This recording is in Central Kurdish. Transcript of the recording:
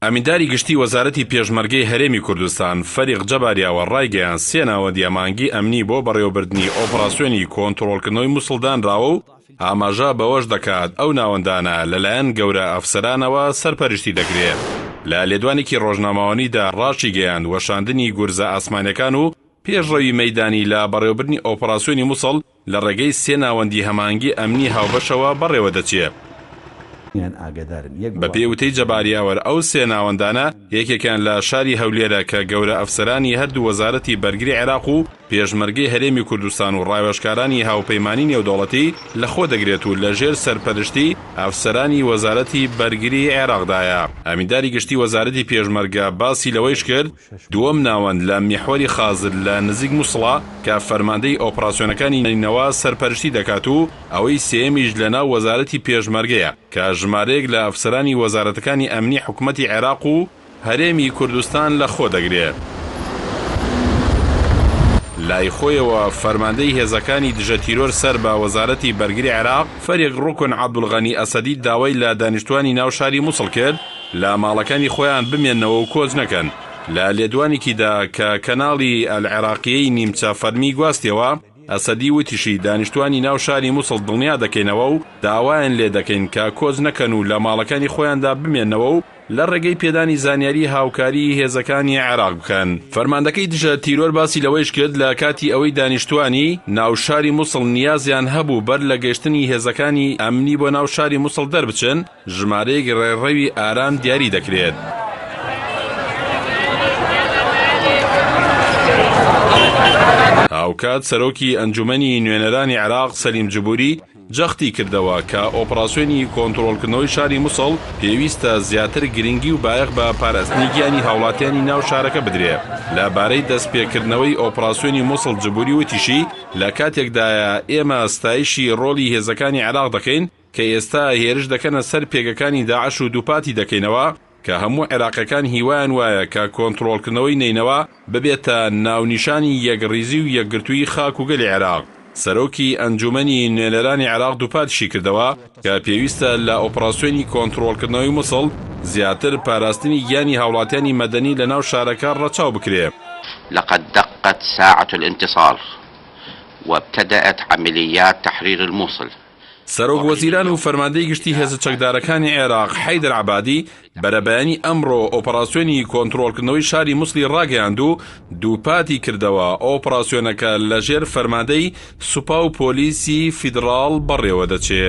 ئەمینداری گشتی وەزارەتی پێشمەرگەی هەرێمی کوردستان، فەریق جەبار یاوەر ڕایگەیاند، سێ ناوەندی هەماهەنگی ئەمنی بۆ بەڕێوەبردنی ئۆپڕاسیۆنی کۆنتڕۆڵکردنەوەی موسڵ دانراوە و ئاماژە بەوەش دەکات، ئەو ناوەندانە لەلایەن گەورە ئەفسەرانەوە سەرپەرشتی دەکرێت. لە لێدوانێکی ڕۆژنامەوانیدا ڕاشیگەیاند، وەشاندنی گورزە ئاسمانیەکان و پێشڕەوی مەیدانی لە بەڕێوەبردنی ئۆپڕاسیۆنی موسڵ لە ڕێگەی سێ ناوەندی هەماهەنگی ئەمنی هاوبەشەوە بەڕێوەدەچێ. بەپێی وتەی جەبار یاوەر، ئەو سێ ناوەندانە یەکێکیان لە شاری هەولێرە کە گەورە ئەفسەرانی هەردوو وەزارەتی بەرگری عێراق و پێشمەرگەی هەرێمی کوردستان و ڕاوێژکارانی هاوپەیمانی نێودەوڵەتی لەخۆدەگرێت و لەژێر سەرپەرشتی ئەفسەرانی وەزارەتی بەرگری عێراقدایە. ئەمینداری گشتی وەزارەتی پێشمەرگە باسی لەوەیش کرد، دووەم ناوەند لە میحوەری خازر لە نزیک موسڵە کە فەرماندەی ئۆپراسیۆنەکانی نەینەوا سەرپەرشتی دەکات و ئەوەی سێیەمیش لە ناو وەزارەتی پێشمەرگەیە کە ژمارەیەک لە ئەفسەرانی وەزارەتەکانی ئەمنی حکومەتی عێراق و هەرێمی کوردستان لە خۆ دەگرێ. لای خۆیەوە فەرماندەی هێزەکانی دژە تیرۆر سەر بە وەزارەتی بەرگری عێراق، فەریق ڕوکن عەبدولغەنی ئەسەدی داوای لە دانیشتوانی ناو شاری موسڵ کرد لە ماڵەکانی خۆیان بمێننەوە و کۆچ نەکەن. لە لێدوانێکیدا کە کەناڵی ئەلعێراقیەی نیمچە فەرمی گواستیەوە، ئەسەدی وتیشی، دانیشتوانی ناو شاری موسڵ دڵنیا دەکەینەوە و داوایان لێدەکەین کە کۆچ نەکەن و لە ماڵەکانی خۆیاندا بمێننەوە و لە ڕێگەی پێدانی زانیاری هاوکاریی هێزەکانی عێراق بکەن. فەرماندەکەی دژە تیرۆر باسی لەوەیش کرد، لە کاتی ئەوەی دانیشتوانی ناو شاری موسڵ نیازیان هەبوو بەر لە گەشتنی هێزەکانی ئەمنی بۆ ناو شاری موسڵ دەربچن، ژمارەیەک ڕێڕەوی ئارام دیاری دەکرێت. هاوکات سەرۆکی ئەنجومەنی نوێنەرانی عێراق سەلیم جبوری، جەختی کردەوە کە ئۆپڕاسیۆنی کۆنتڕۆڵکردنەوەی شاری موسڵ پێویستە زیاتر گرنگی و بایەخ بە پاراستنی گیانی هاوڵاتیانی ناو شارەکە بدرێ. لە بارەی دەستپێکردنەوەی ئۆپڕاسیۆنی موسڵ جبوری وتیشی، لە کاتێکدایە ئێمە ستایشی ڕۆڵی هێزەکانی عێراق دەکەین کە ئێستا هێرش دەکەنە سەر پێگەکانی داعش و دووپاتی دەکەینەوە کە هەموو عێراقیەکان هیوایان وایە کە کۆنتڕۆڵکردنەوەی نەینەوا ببێتە ناونیشانی یەکڕیزی و یەکگرتوویی خاک و گەلی عێراق. سەرۆکی ئەنجوومەنی نوێنەرانی عێراق دووپاتیشی کردەوە کە پێویستە لە ئۆپڕاسیۆنی کۆنتڕۆڵکردنەوەی موسڵ زیاتر پاراستنی گیانی هاوڵاتیانی مەدەنی لەناو شارەکە ڕەچاو بکرێ. لقد دقت ساعة الانتصار وابتدأت عمليات تحرير الموصل. سەرۆک وەزیران و فەرماندەی گشتی هێزە چەکدارەکانی عێراق حەیدەر عەبادی بەرەبەیانی ئەمڕۆ ئۆپەراسیۆنی کۆنترۆڵکردنەوەی شاری موسڵی ڕاگەیاند و دووپاتی کردەوە ئۆپراسیۆنەکە لەژێر فەرماندەی سوپا و پۆلیسی فیدڕاڵ بەڕێوەدەچێ.